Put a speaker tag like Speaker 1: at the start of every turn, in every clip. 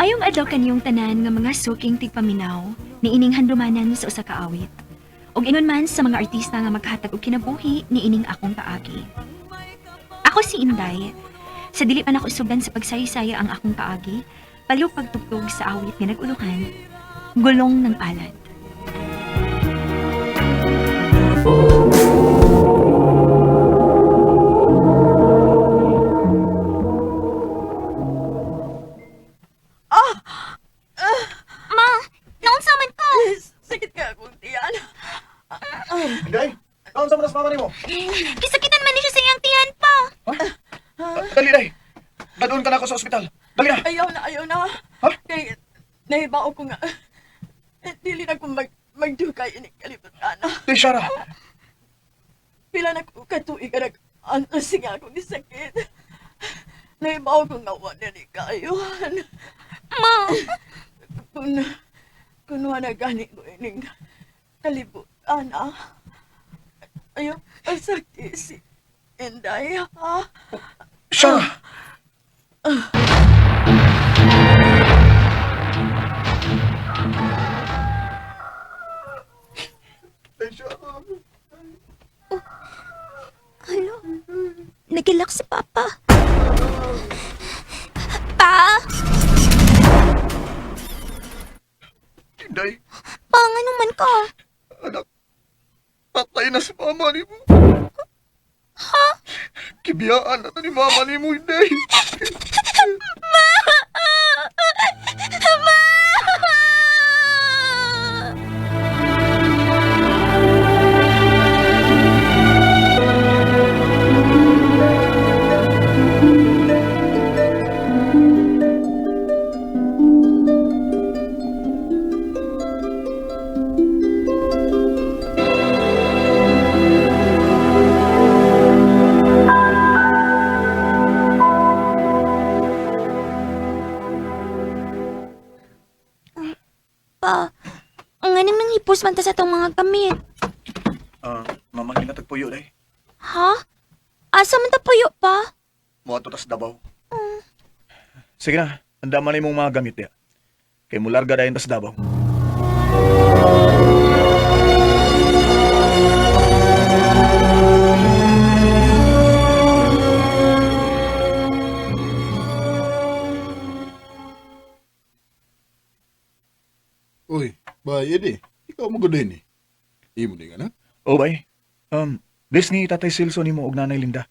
Speaker 1: Maayong adlaw kaniyong tanan nga mga suking tigpaminaw niining handumanan sa usa ka awit. Ug ingon man sa mga artista nga maghatag og kinabuhi niining akong paagi. Ako si Inday. Sa dili pa nako sugdan sa pagsaysaya ang akong paagi, paliw pagtugtog sa awit nga nag-uluhan, Gulong ng Palad. Ma, naunsa man ko?
Speaker 2: Sakit ka akong tiyan.
Speaker 3: Inday, kaon sa manas mama nimo?
Speaker 1: Gisakitan man ni siya sa iyang tiyan pa.
Speaker 3: Dali, day. Dadun ka na ako sa ospital. Dali na.
Speaker 2: Ayaw na, ayaw na.
Speaker 3: Ha?
Speaker 2: Kay, nahibao ko nga. Eh, dili na ko magdukay ini kalibutan.
Speaker 3: Day, Shara.
Speaker 2: Pila na ko katuig ka nag antos nga akong sakit. Nahibao ko nga wala ni kaayuhan.
Speaker 1: Ma,
Speaker 2: Kung wala gani ko ining kalibutan, ah. Ayaw, ang sakit si Inday, ha?
Speaker 3: Shara. Day, Shara.
Speaker 1: Alo, nagilak si Papa. Pa!
Speaker 3: Inday,
Speaker 1: Pa, nga naman ka?
Speaker 3: anak. Patay na si mama nimo. Ha? Kibiyaan na to ni mama nimo, Inday.
Speaker 1: Ma! Ma! Pa, ang ganing nang hipos man ta sa atong mga gamit.
Speaker 3: Ah, mamang tagpuyo, day.
Speaker 1: Ha? Asa man ta puyo pa?
Speaker 3: Moadto tas Davao. Sige na, handa man imong mga gamit diya. Kay mularga dayon tas Davao.
Speaker 4: Uy, bay, edi. Ikaw mo din eh. Imo din anak.
Speaker 3: Oh, bay. Bless ni Tatay Silso nimo og Nanay Linda.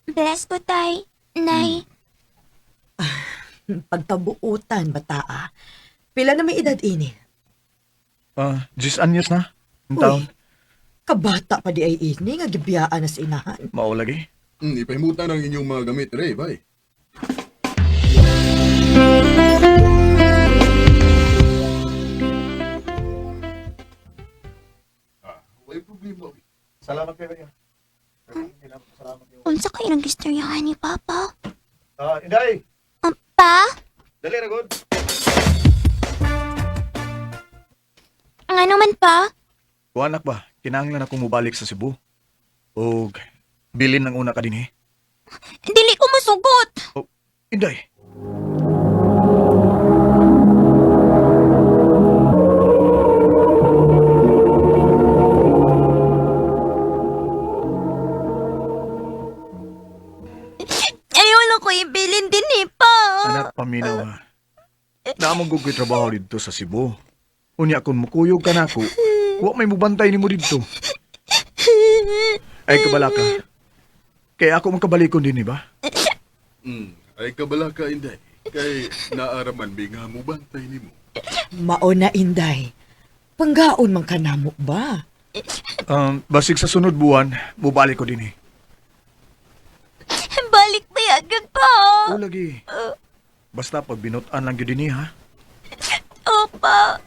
Speaker 1: Bless ko, tay. Nay.
Speaker 5: Pagkabuutan, bataa. Pila na may edad ini?
Speaker 3: Ah, 10 anyos na. Ang
Speaker 5: Uy.
Speaker 3: taon.
Speaker 5: Kabata pa di ay ini nga gibiyaan na sa inahan.
Speaker 3: Mao lagi.
Speaker 4: Ipahimutan ang inyong mga gamit, re, bay. Ah, way problema. Uy.
Speaker 3: Salamat kayo, bay. Salamat kayo.
Speaker 1: Unsa kayo nang gistoryahan ni Papa?
Speaker 3: Ah, Inday.
Speaker 1: Pa?
Speaker 3: Dali ra god.
Speaker 1: Ang ano man pa?
Speaker 3: Kuha anak ba, kinahanglan akong mobalik sa Cebu. Og bilin ng una ka dinhi.
Speaker 1: Dili ko musugot.
Speaker 3: Oh, Inday.
Speaker 1: Ayaw lang ko ibilin din eh, pa.
Speaker 3: Anak, paminaw ha. Naamong gud ko'y trabaho dito sa Cebu. Unya kung mukuyog ka nako, wa may mubantay nimo didto. Ay kabala ka. Kaya ako makabalikon din, ba?
Speaker 4: Ay kabala ka, Inday. Kay naaraman mi nga mo bantay nimo.
Speaker 5: Mao na, Inday. Panggaon man kanamo ba?
Speaker 3: Basig sa sunod buwan, mubalik ko din eh.
Speaker 1: Balik ba agad pa?
Speaker 3: O lagi. Basta pag binutan lang gyud dinhi ha.
Speaker 1: Opa.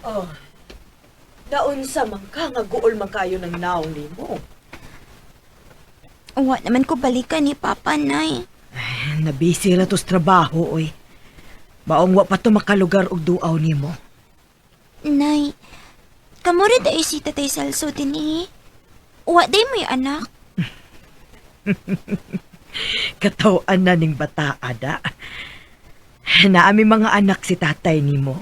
Speaker 5: Oh. Naunsa man ka nga guol man kayo ng naong nimo.
Speaker 1: Wa naman ko balikan ni Papa, Nay.
Speaker 2: Nabisi ra to's trabaho, oy. Maong wa pa to makalugar og duaw nimo.
Speaker 6: Nay, kamura dai si Tatay Celso din eh. Wa day mo'y anak.
Speaker 2: Katawan na ning bata, ada. Naami mga anak si tatay nimo.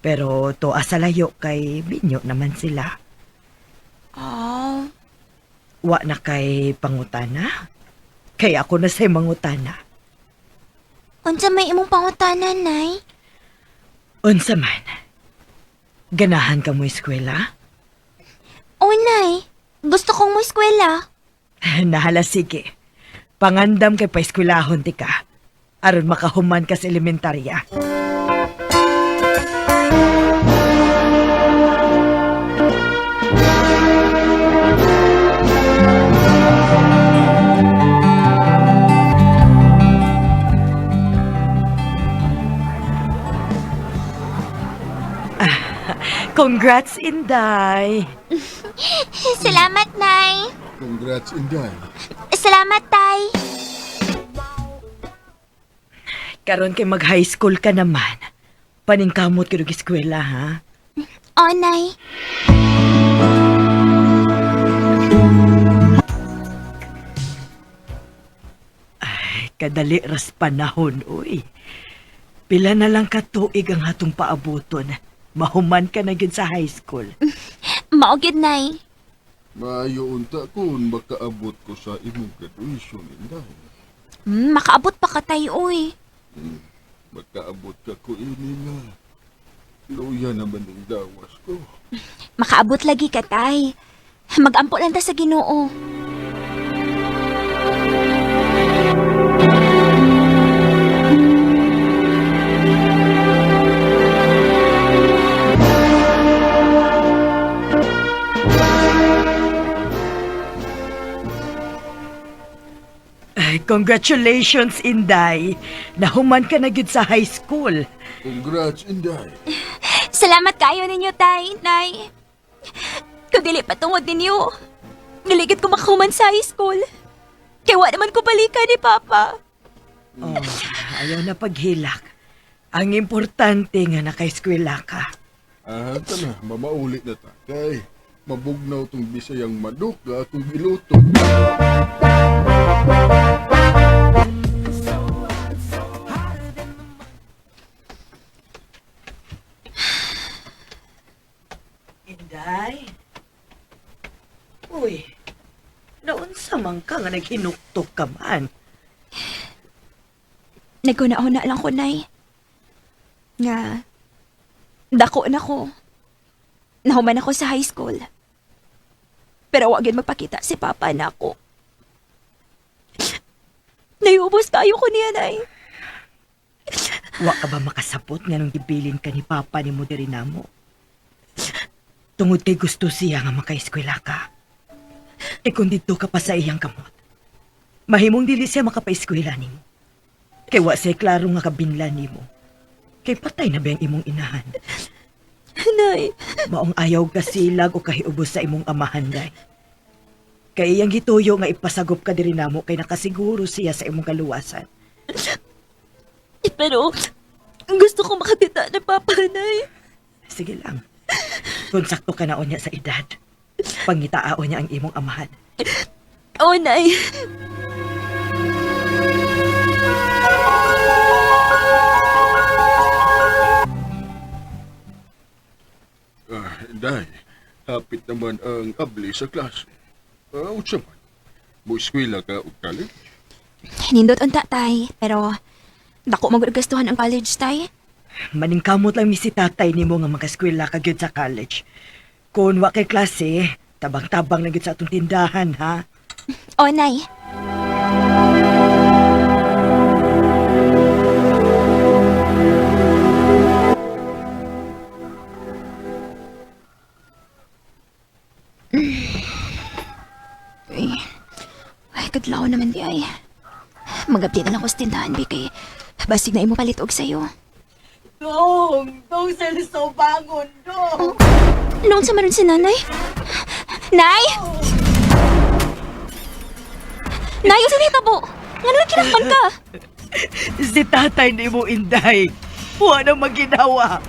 Speaker 2: Pero to asa layo kay binyo naman sila.
Speaker 6: Oh,
Speaker 2: Wa na kay pangutana. Kay ako na say mangutana.
Speaker 6: unsa may imong pangutana, Nay?
Speaker 2: Unsa man. Ganahan ka mo eskwela?
Speaker 6: Oh, Nay, gusto kong mo eskwela.
Speaker 2: Nahala sige. Pangandam kay paeskwelahon ti ka. Aron makahuman ka sa elementarya. Congrats, Inday!
Speaker 6: Salamat, Nay.
Speaker 4: Congrats, Inday.
Speaker 6: Salamat, Tay.
Speaker 2: Karon kay mag-high school ka naman. Paningkamot ka og eskwela, ha?
Speaker 6: Oh, Nay.
Speaker 2: Ay, kadali ras panahon, uy. Pila na lang katuig ang hatong paabuton. Mahuman ka na gyud sa high school.
Speaker 6: Mao gyud, Nay.
Speaker 4: Maayo unta kun makaabot ko sa imong graduation, Inday.
Speaker 6: Makaabot pa ka, Tay, uy.
Speaker 4: Makaabot ka ko ini nga. Luya naman ang dawas ko.
Speaker 6: Makaabot lagi ka, Tay. Magampo lang ta sa Ginoo.
Speaker 2: Ay, congratulations, Inday. Nahuman ka na gyud sa high school.
Speaker 4: Congrats, Inday.
Speaker 6: Salamat kayo ninyo, Tay, Nay. Kung dili pa tungod ninyo, niligid ko makahuman sa high school. Kaya wa naman ko balikan ni Papa.
Speaker 2: Oh, ayaw na paghilak. Ang importante nga naka-eskwela ka.
Speaker 4: Ah, tala, mamauli na ta. Kay, mabugnaw tong bisayang manok nga akong giluto.
Speaker 2: Inday? Uy, naunsa man ka nga naghinuktok ka man.
Speaker 1: Naguna-una lang ko, Nay. Nga, dako na ko. Nahuman ako sa high school. Pero wag yun magpakita si Papa na ako. Naiubos kayo ko niya, Nay.
Speaker 2: Wa ka ba makasabot nga nung gibilin ka ni Papa ni mo diri namo? Tungod kay gusto siya nga makaeskwela ka. E kung dito ka pa sa iyang kamot, mahimong dili siya makapaeskwela nimo. Kay wa siya klaro nga kabinla nimo. Kay patay na ba ang imong inahan?
Speaker 1: Nay,
Speaker 2: Maong ayaw ka silag o kahiubos sa imong amahan, day. Kay iyang gituyo nga ipasagop ka diri namo kay nakasiguro siya sa imong kaluwasan.
Speaker 1: pero gusto ko makakita ni Papa, Nay.
Speaker 2: Sige lang. Kung sakto ka na niya sa edad, pangitaao niya ang imong amahan.
Speaker 1: Oh, Nay.
Speaker 4: Ah, Inday, hapit naman ang abli sa klase. Ah, unsa man? Mo-eskwela ka og college?
Speaker 1: Nindot unta, Tay. Pero, dako magugustuhan ang college, Tay.
Speaker 2: Maningkamot lang mi si tatay nimo nga makaskwela ka gyud sa college. Kung wa kay klase, tabang-tabang lang gyud sa atong tindahan, ha?
Speaker 6: Oh, Nay.
Speaker 1: Ay, ay kadlaw naman di ay. Mag-update na lang ko sa tindahan, Bi, kay basig na imo palit og sayo.
Speaker 5: Dong! Dong Celso, bangon! Dong!
Speaker 1: Noon sa maron si nanay? Nay! Nay, usa ni tabo? Ngano nagkinakpan ka?
Speaker 2: Si tatay ni mo, Inday. Wa na maginawa.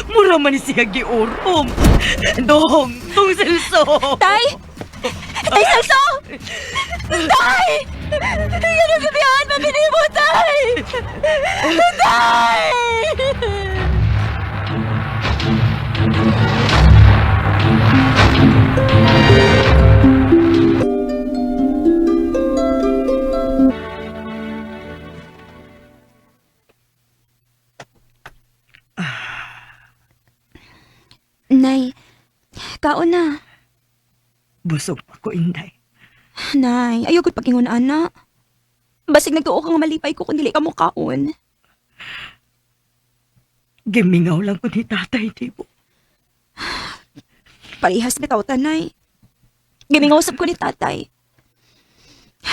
Speaker 2: Mura man ni siya giurom. Dong, dong Celso.
Speaker 6: Tay! Tay Celso! Tay! Ganun gabihan, mabili mo, Tay! Tay! Nay, kaon na.
Speaker 2: Busog pa ko, Inday.
Speaker 6: Nay, ayaw gud pagingon ana. Basig nagtuo ka nga malipay ko kung dili ka mo kaon.
Speaker 2: Gimingaw lang ko ni tatay, di mo.
Speaker 6: Parehas bitaw ta, Nay. Gimingaw sab ko ni tatay.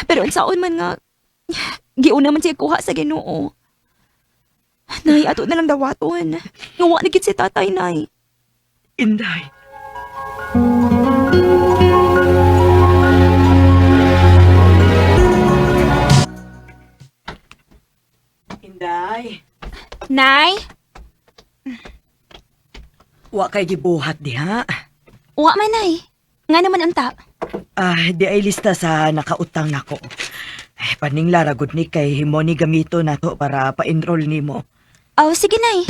Speaker 6: Pero unsaon man nga, giuna man siya kuha sa Ginoo. Nay, ato na lang dawaton. Nga na gid si tatay, Nay.
Speaker 2: Inday. Inday.
Speaker 6: Nay,
Speaker 2: Wa kay gibuhat diha.
Speaker 6: wa man, Nay. Nga naman unta.
Speaker 2: Ah, di ay lista sa nakautang nako. Ay, paningla ra gud ni kay himo ni gamito nato para pa-enroll nimo.
Speaker 6: Oh, sige, Nay.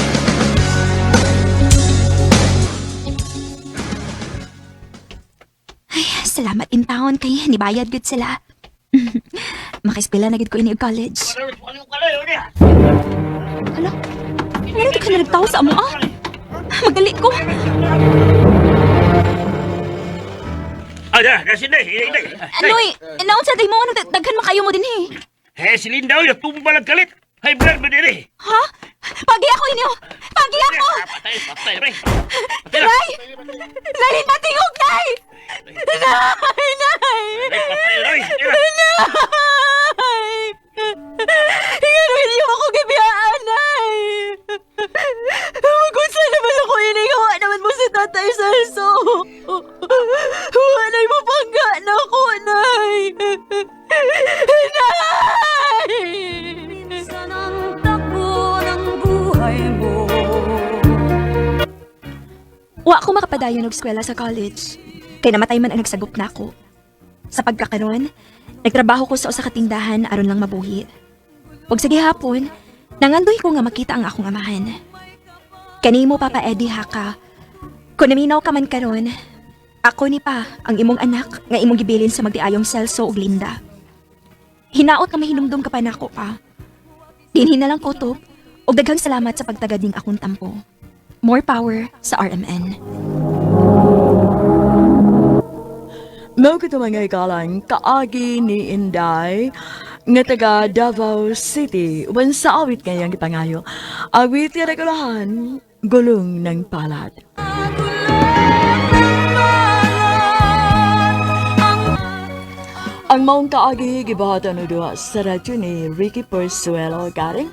Speaker 6: Ay, salamat in taon kay nibayad gud sila. Makaeskwela na gud ko ini og college. Hala, ano ka na nagtawo sa amo ah? Magdali ko.
Speaker 7: Ah, da, kasi na, inay.
Speaker 6: Anoy, naunsa day mo ano daghan makayo mo din eh.
Speaker 7: Eh, si Linda, oy, natubo ba lang kalit? Hay, blood ba din eh?
Speaker 6: Ha? Pagi ako inyo. Pagi ako.
Speaker 7: Patay, patay, re. Patay na.
Speaker 6: Nay! Nay, patingog, Nay! Nay, nay!
Speaker 7: Ay, patay, re. Patay na.
Speaker 6: Nay! Ingano hindi mo ako gibiyaan, Nay! Magunsa naman ako, iningawa naman mo si Tatay Celso! Walay mo pangga na ako, Nay! Nay! Wa ko makapadayon og eskwela sa college. Kay namatay man ang nagsagop na ako. Sa pagkakaron, nagtrabaho ko sa usa ka tindahan aron lang mabuhi. Ug sa gihapon, nangandoy ko nga makita ang akong amahan. Kanimo Papa Eddie Haka, kung naminaw ka man karon, ako ni pa ang imong anak nga imong gibilin sa magdiayong Celso ug Linda. Hinaot nga mahinumdum ka pa nako pa. Dinhi na lang kutob ug daghang salamat sa pagtagad ning akong tampo. More power sa RMN.
Speaker 5: Mao kito mga hikalang kaagi ni Inday nga taga Davao City. Uban sa awit ngayang gipangayo. Awit nga regulahan, gulong ng palad. Ang maong kaagi gibuhatan og duha sa radyo ni Ricky Persuelo Garing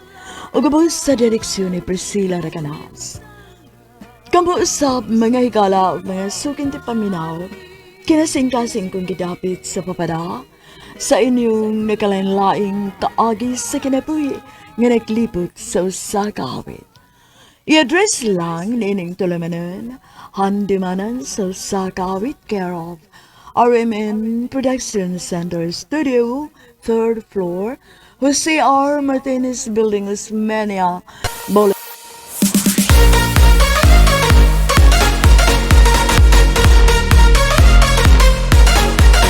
Speaker 5: ug ubos sa direksyon ni Priscilla Recanas. Kampo usab mga higala ug mga suking paminaw, kinasingkasing kong gidapit sa papada sa inyong nakalain-laing kaagi sa kinabuhi nga naglibot sa usa ka awit. I-address lang nining tulumanon, handumanan sa usa ka awit care of RMN Production Center Studio, 3rd floor, Jose R. Martinez Building, Osmeña, Boulevard.